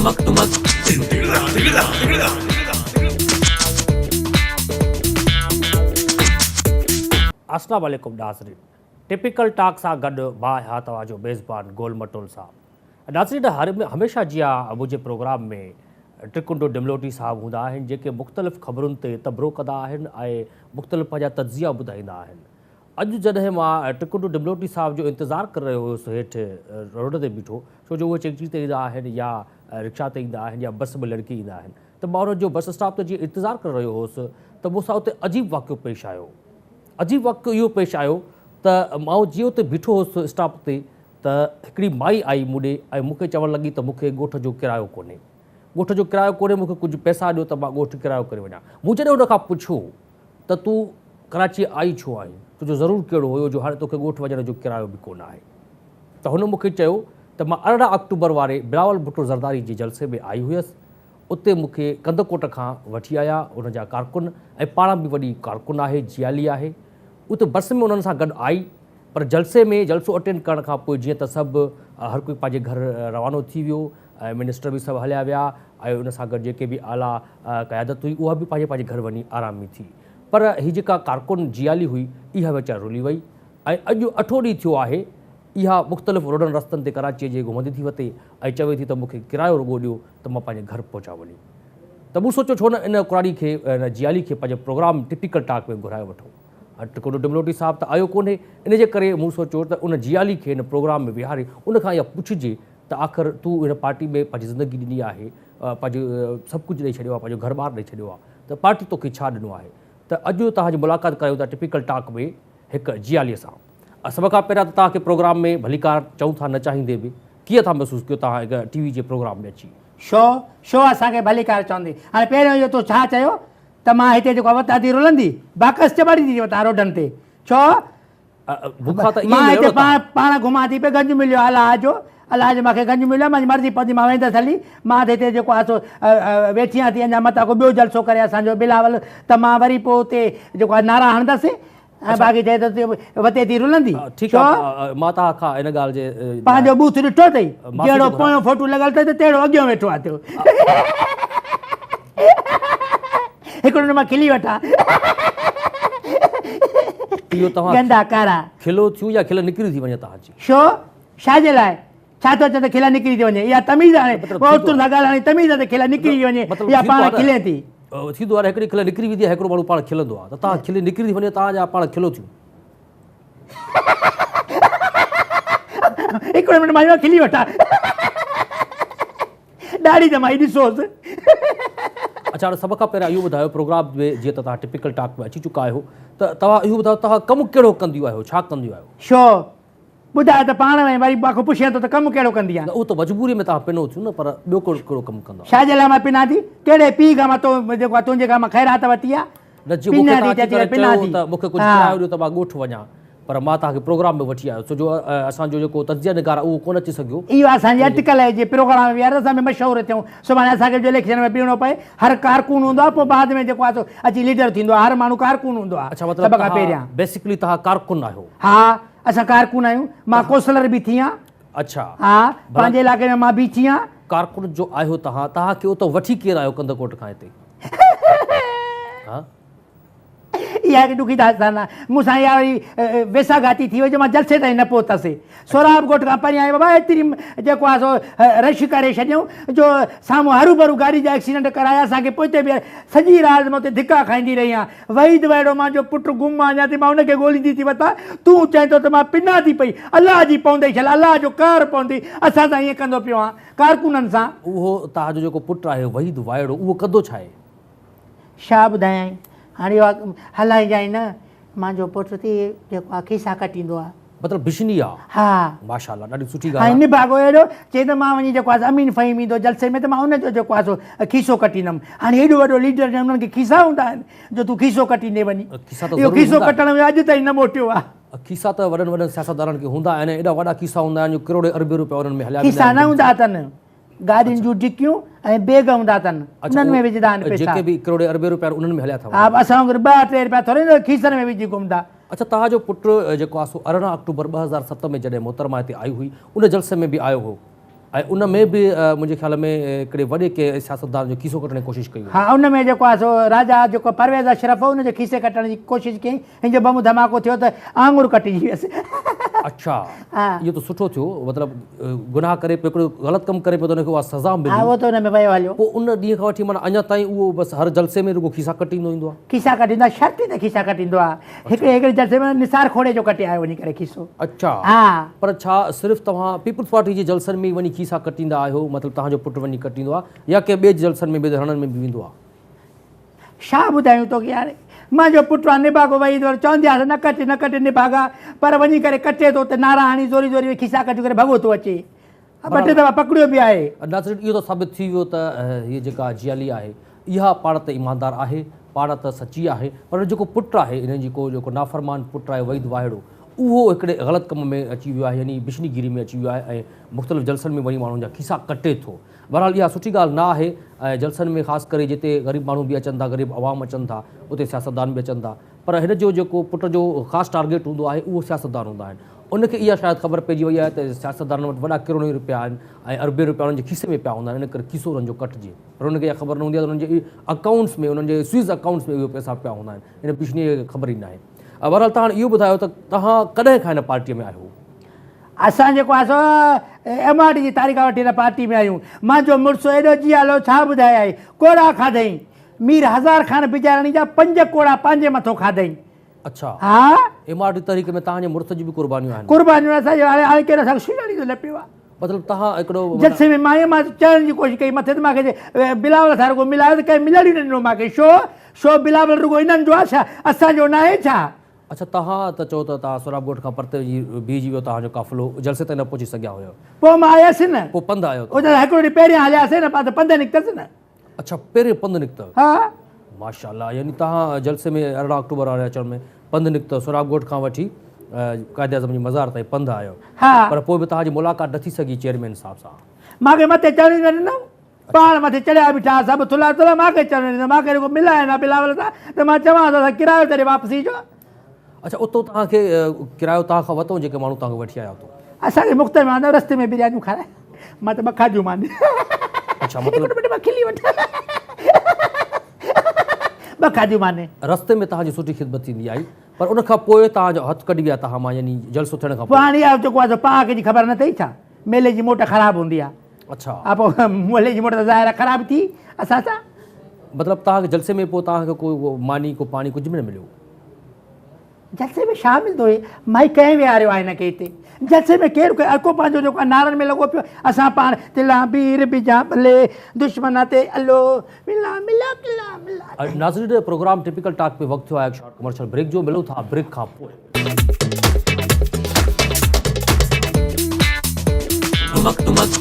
ٽمڪ ٽمڪ. اسلام عليڪم ناظرين ٽپيڪل ٽاڪ سان گڏ مان آهيان توهان جو ميزبان گول مٽول صاحب ناظرين هر هميشه جيان منهنجي پروگرام ۾ ٽڪنڊو ڊملوٽي صاحب هوندا آهن جيڪي مختلف خبرن تي تبرو ڪندا آهن ۽ مختلف پنهنجا تجزيا ٻڌائيندا آهن اڄ جڏهن مان ٽڪنڊو ڊملوٽي صاحب جو انتظار ڪري رهيو هيس هيٺ روڊ تي بيٺو ڇو جو اهي چيڪچي تي ايندا آهن يا رڪشا تي ايندا آهن يا بس ۾ لڙڪي ايندا آهن ته مان انهن جو بس اسٽاپ تي جيئن انتظار ڪري رهيو هوس ته مون سان اتي عجيب واقعو پيش آيو عجيب واقعو اهو پيش آيو ته مان جيئن اتي بيٺو هوس اسٽاپ تي ته هڪڙي مائي آئي مون ڏي ۽ مون کي چوڻ لڳي ته مون کي ڳوٺ جو ڪرايو ڪونهي ڳوٺ جو ڪرايو ڪونهي مون کي ڪجهه پئسا ڏيو ته مان ڳوٺ ڪرايو ڪري وڃان مون جڏهن ان کان پڇيو ته تون ڪراچيء آئي ڇو آهين؟ تنهنجو ضرور ڪهڙو هيو جو هاڻي توکي ڳوٺ وڃڻ جو ڪرايو به ڪونه آهي. ته هن مون کي چيو ته مان 18 آڪٽوبر واري بلاول ڀٽو زرداري جي جلسي ۾ آئي هيس، اتي مون کي ڪنڌڪوٽ کان وٺي آيا ان جا ڪارڪن ۽ پاڻ به وڏي ڪارڪن آهي، جيالي آهي. اتي بس ۾ انهن سان گڏ آئي پر جلسي ۾ جلسو اٽينڊ ڪرڻ کان پوء جيئن ته سڀ هر ڪوئي پنهنجي گهر روانو ٿي ويو ۽ منسٽر به سڀ هليا ويا ۽ ان سان گڏ جيڪي به اعليٰ قيادت هئي اها به پنهنجي پنهنجي گهر وڃي آرامي ٿي پر هي جيڪا ڪارڪن جيالي هئي اها ويچاري رلي وئي ۽ اڄ اٺون ڏينهن ٿيو آهي اها مختلف روڊن رستن تي ڪراچيء جي گهمندي ٿي وتي ۽ چوي ٿي ته مون کي ڪرايو رڳو ڏيو ته مان پنهنجي گهر پهچان وڃي ته مون سوچيو ڇو نه ان ڪراڙي کي ان جيالي کي پنهنجي پروگرام ٽپيڪل ٽاڪ ۾ گهرائي وٺون هاڻي ٽڪنڊو ڊملوٽي صاحب ته آيو ڪونهي ان جي ڪري مون سوچيو ته ان جيالي کي ان پروگرام ۾ ويهاري ان کان اها پڇجي ته آخر تون هن پارٽي ۾ پنهنجي زندگي ڏني آهي، پنهنجو سڀ ڪجهه ڏئي ڇڏيو آهي، پنهنجو گهر ٻار ڏئي ڇڏيو آهي ته پارٽي توکي ڇا ڏنو آهي؟ ته اڄ توهان جي ملاقات ڪرايون ٿا ٽپيڪل ٽاڪ ۾ هڪ جيالي سان. سڀ کان پهريان ته توهان کي پروگرام ۾ ڀليڪار چئون ٿا نه چاهيندي به ڪيئن ٿا محسوس ڪيو توهان هڪ ٽي وي جي پروگرام ۾ اچي؟ شو شو اسان کي ڀليڪار چوندي. هاڻي پهريون اهو تو ڇا چيو ته مان هتي جيڪو وتان ٿي رلندي، باڪس چٻاڙيندي ٿي وتان روڊن تي. ڇو؟ مان هتي پاڻ گهمان ٿي پئي، گنج مليو آهي الله جو، الله جو مونکي گنج مليو آهي، منهنجي مرضي پوندي مان ويندس هلي، مان ته هتي جيڪو آهي سو ويٺي آهيان ٿي اڃا متان ڪو ٻيو جلسو ڪري اسان جو بلاول ته مان وري پوء اتي جيڪو آهي نعرا هڻندس ۽ باقي چئي ٿو وتي ٿي رلندي. ٺيڪ آهي مان توهان کان ان ڳالهه جي پنهنجو ٻوٿ ڏٺو اٿئي جهڙو پويون فوٽو لڳل اٿئي ته تهڙو اڳيون ويٺو آهي ٿيو. هڪڙو نه مان کلي وٺان. اهو توهان گندا ڪارا. کلو ٿيون يا کل نڪري ٿي وڃي توهان جي. شو؟ ڇا جي لاء؟ ڇا ٿو چئين ته کل نڪري ٿي وڃي؟ اها تميز آهي. عورتن سان ڳالهائڻ جي تميز آهي ته کل نڪري ٿي وڃي يا پاڻ کلين ٿي. ٿيندو آهي هڪڙي کل نڪري ويندي آهي هڪڙو ماڻهو پاڻ کلندو آهي ته توهان کل نڪري ٿي وڃي توهان جا پاڻ کلو ٿيون. هڪڙو منٽ مان کلي وٺان. ڏاڙهي ته مائي ڏسوس. اڇا هاڻي سڀ کان پهريان اهو ٻڌايو پروگرام ۾ جيئن ته توهان ٽپيڪل ٽاڪ ۾ اچي چڪا آهيو ته توهان اهو ٻڌايو توهان ڪم ڪهڙو ڪنديون آهيو ڇا ڪنديون آهيو؟ شو ٻڌايو ته پاڻ ۽ وري مون کان پڇين ٿو ته ڪم ڪهڙو ڪندي آهيان. نه اهو ته مجبوري ۾ توهان پنو ٿيون نه پر ٻيو ڪهڙو ڪم ڪندا آهيو؟ ڇا جي لاء مان پنان ٿي؟ ڪهڙي پيء کان مان تو جيڪو آهي تنهنجي کان مان خيرات ورتي آهي؟ نه جي مون کي توهان اچي ڪري چيو ته مون کي ڪجهه ڪرايو ڏيو ته مان ڳوٺ وڃان پر مان توهان کي پروگرام ۾ وٺي آيو ڇو جو اسان جو جيڪو تجزيه نگار آهي اهو ڪونه اچي سگهيو. اهو اسان جي اٽڪل آهي جي پروگرام ۾ ويهاري اسان به مشهور ٿيون سڀاڻي اسان کي به اليڪشن ۾ بيهڻو پئي هر ڪارڪن هوندو آهي پوء بعد ۾ جيڪو آهي سو اچي ليڊر ٿيندو آهي هر ماڻهو ڪارڪن هوندو آهي اڇا مطلب سڀ کان پهريان. بيسڪلي توهان ڪارڪن آهيو. ها اسان ڪارڪن آهيون مان ڪوسلر به ٿي آهيان. اڇا. ها پنهنجي علائقي ۾ مان بيٺي آهيان. ڪارڪن جو آهيو توهان توهان کي اتان وٺي ڪير آيو ڪنڌڪوٽ کان هتي؟ ها. اها هڪ ڏکي داستان آهي. مون سان اها وري ويساهه گهاتي ٿي وئي جو مان جلسي تائين نه پهتس. سهراب ڳوٺ کان پريان آهي بابا ايتري جيڪو آهي سو رش ڪري ڇڏيائون جو سامهون هروڀرو گاڏي جا ايڪسيڊنٽ ڪرايا اسان کي پوئتي بيهاري سڄي رات مان اتي ڌڪا کائيندي رهي آهيان. وحيد وهڙو مانجو پٽ گم آ اڃا تائين مان ان کي ڳوليندي ٿي وتان تون چئين ٿو ته مان پنان ٿي پئي الله جي پوندئي شل الله جو قهر پوندئي اسان سان ائين ڪندو پيو آن ڪارڪنن سان. اهو توهان جو جيڪو پٽ آهي وحيد وائڙو اهو ڪندو ڇا آهي؟ شاهه ٻڌايائين هاڻي اها هلائجانء نه مانجو پٽ ٿي جيڪو آ کيسا ڪٽيندو آ. مطلب بشني آ. ها. ماشاء الله ڏاڍي سٺي ڳالهه آ. ۽ نڀاڳو اهڙو چئي ته مان وڃي جيڪو آ سو امين فهيم ايندو جلسي ۾ ته مان ان جو جيڪو آ سو کيسو ڪٽيندم. هاڻي هيڏو وڏو ليڊر ڄڻ انهن کي کيسا هوندا آهن جو تون کيسو ڪٽيندين وڃي. کيسا ته اهو ضرور کيسو هوندا آهن. ڪٽڻ ويو اڄ تائين نه موٽيو آ. کيسا ته وڏن وڏن سياستدانن کي هوندا آهن ۽ ايڏا وڏا کيسا هوندا آهن جو ڪروڙين اربين روپيا انهن ۾ هليا ويندا کيسا آهن. نه هوندا اٿن. گاڏين جون ڊڪيون ۽ بيگ هوندا اٿن انهن ۾ وجهندا آهن پئسا. جيڪي به ڪروڙين اربين روپيا آهن انهن ۾ هليا ٿا وڃن. ها اسان وانگر 2 3 روپيا ٿوري نه کيسن ۾ وجهي گهمندا. اڇا توهان جو پٽ جيڪو آهي سو 18 آڪٽوبر 2007 ۾ جڏهن محترمه هتي آئي هئي ان جلسي ۾ به آيو هو. ۽ ان ۾ به منهنجي خيال ۾ هڪڙي وڏي ڪنهن سياستدان جو کيسو ڪٽڻ جي ڪوشش ڪئي وئي. ها ان ۾ جيڪو آهي سو راجا جيڪو پرويز اشرف هو ان جو کيسي ڪٽڻ جي ڪوشش ڪيائين هن جو بم ڌماڪو ٿيو ته آڱر ڪٽجي ويس. اڇا اهو ته سٺو ٿيو مطلب گناهه ڪري پيو هڪڙو غلط ڪم ڪري پيو ته ان کي اها سزا ملي. ها اهو ته ان ۾ ويو هليو. پوء ان ڏينهن کان وٺي معنيٰ اڃا تائين اهو بس هر جلسي ۾ رڳو کيسا ڪٽيندو ايندو آهي. کيسا ڪٽيندو آهي شرط ئي ته کيسا ڪٽيندو آهي. هڪڙي هڪڙي جلسي ۾ نثار کوڙي جو ڪٽي آيو وڃي ڪري کيسو. اڇا ها. پر ڇا صرف توهان پيپلز پارٽي جي جلسن ۾ ئي وڃي کيسا ڪٽيندا آهيو مطلب توهان جو پٽ وڃي ڪٽيندو آهي يا ڪنهن ٻئي جلسن ۾ به ڌرڻن ۾ به ويندو آهي. ڇا ٻڌايون توکي يار مانجو پٽ آ نڀاڳو وحيد ور چوندي آهيانس نه ڪٽ نه ڪٽ نڀاڳا پر وڃي ڪري ڪٽي ٿو اتي نعرا هڻي زوري زوري کيسا ڪٽي ڪري ڀڳو ٿو اچي ٻه ٽي دفعا پڪڙيو به آهي. ناظرين اهو ته ثابت ٿي ويو ته هيء جيڪا جيالي آهي اها پاڻ ته ايماندار آهي پاڻ ته سچي آهي پر جيڪو پٽ آهي انهن جيڪو جيڪو نافرمان پٽ آهي وحيد واهڙو اهو هڪڙي غلط ڪم ۾ اچي ويو آهي يعني بشني گيري ۾ اچي ويو آهي ۽ مختلف جلسن ۾ وڃي ماڻهن جا کيسا ڪٽي ٿو بهرحال اها سٺي ڳالهه نه آهي ۽ جلسن ۾ خاص ڪري جتي غريب ماڻهو به اچن ٿا غريب عوام اچن ٿا اتي سياستدان به اچن ٿا پر هن جو جيڪو پٽ جو خاص ٽارگيٽ هوندو آهي اهو سياستدان هوندا آهن. ان کي اها شايد خبر پئجي وئي آهي ته سياستدانن وٽ وڏا ڪروڙين روپيا آهن ۽ اربين روپيا انهن جي کيسي ۾ پيا هوندا آهن ان ڪري کيسو انهن جو ڪٽجي پر انهن کي اها خبر نه هوندي آهي ته انهن جي اڪائونٽس ۾ انهن جي سوئز اڪائونٽس ۾ اهي پئسا پيا هوندا آهن ان پشنيء کي خبر ئي ناهي. بهرحال توهان اهو ٻڌايو ته توهان ڪڏهن کان هن پارٽيء ۾ آهيو؟ اسان جيڪو آهي سو ايم آر ڊي جي تاريخ کان وٺي هن پارٽي ۾ آهيون. مانجو مڙس ايڏو جيالو ڇا ٻڌايائين ڪوڙا کاڌئين. مير هزار خان بجاراڻي جا پنج ڪوڙا پنهنجي مٿو کاڌئين. اڇا. ها. ايم آر ڊي تحريڪ ۾ توهان جي مڙس جون به قربانيون آهن. قربانيون اسان جي هاڻي هاڻي ڪير اسان کي سڃاڻيندو نه پيو آ. مطلب توهان هڪڙو جلسي ۾ مان مان چڙهڻ جي ڪوشش ڪئي مٿي ته مان کي بلاول سان رڳو ملايو ته ڪنهن ملڻ ئي نه ڏنو مان کي شو شو بلاول رڳو انهن جو آ ڇا اسان جو ناهي ڇا. اڇا توهان ته چئو ته توهان سهراب ڳوٺ کان پرتي وڃي بيهجي ويو توهان جو قافلو جلسي تائين نه پهچي سگهيا هيو. پوء مان آيس نه. پوء پنڌ آيو توهان. هڪڙو ڏينهن پهريان هلياسين نه پاڻ ته پنڌ نڪتس نه. اڇا پهرين پنڌ نڪتو. ها. ماشاءالله يعني توهان جلسي ۾ 18 آڪٽوبر واري اچڻ ۾ پنڌ نڪتو سهراب ڳوٺ کان وٺي قائد اعظم جي مزار تائين پنڌ آيو. ها. پر پوء به توهان جي ملاقات نه ٿي سگهي چيئرمين صاحب سان. مان کي مٿي چڙهڻ ئي نه ڏنو. پاڻ مٿي چڙهيا بيٺا ها سڀ ٿلها ٿلها مان کي چڙهڻ نه ڏنو مان کي رڳو ملائين ها بلاول سان ته مان چوان ها ته اسان ڪرايو ته ڏي واپسي جو. اڇا اتو توهان کي ڪرايو توهان کان ورتو جيڪي ماڻهو توهان کي وٺي آيا اتو. اسان کي مفت ۾ آندو رستي ۾ بريانيون کارائي مان ته ٻه کاڌيون مان. اڇا مطلب هڪ منٽ مان کلي وٺ ٻه کاڌيون مان. رستي ۾ توهان جي سٺي خدمت ٿيندي آئي پر ان کان پوء توهان جو هٿ ڪڍي ويا توهان مان يعني جلسو ٿيڻ کان پوء. پوء هاڻي اهو جيڪو آهي سو پاهه جي خبر نه اٿئي ڇا ميلي جي موٽ خراب هوندي آهي. اڇا. ها پوء مولي جي موٽ ته ظاهر آهي خراب ٿي اسان سان. مطلب توهان کي جلسي ۾ پوء توهان کي ڪو ماني ڪو پاڻي ڪجهه به نه مليو. جلسي ۾ ڇا ملندو هي مائي ڪنهن ويهاريو آهي هن کي هتي جلسي ۾ ڪير هر ڪو پنهنجو جيڪو آهي نعرن ۾ لڳو پيو اسان پاڻ تلان بير بجان ڀلي دشمن تي الو ملا ملا ڪلا ملا. ناظرين پروگرام ٽپيڪل ٽاڪ ۾ وقت ٿيو آهي هڪ شارٽ ڪمرشل بريڪ جو ملون ٿا بريڪ کان پوء. ٽمڪ ٽمڪ.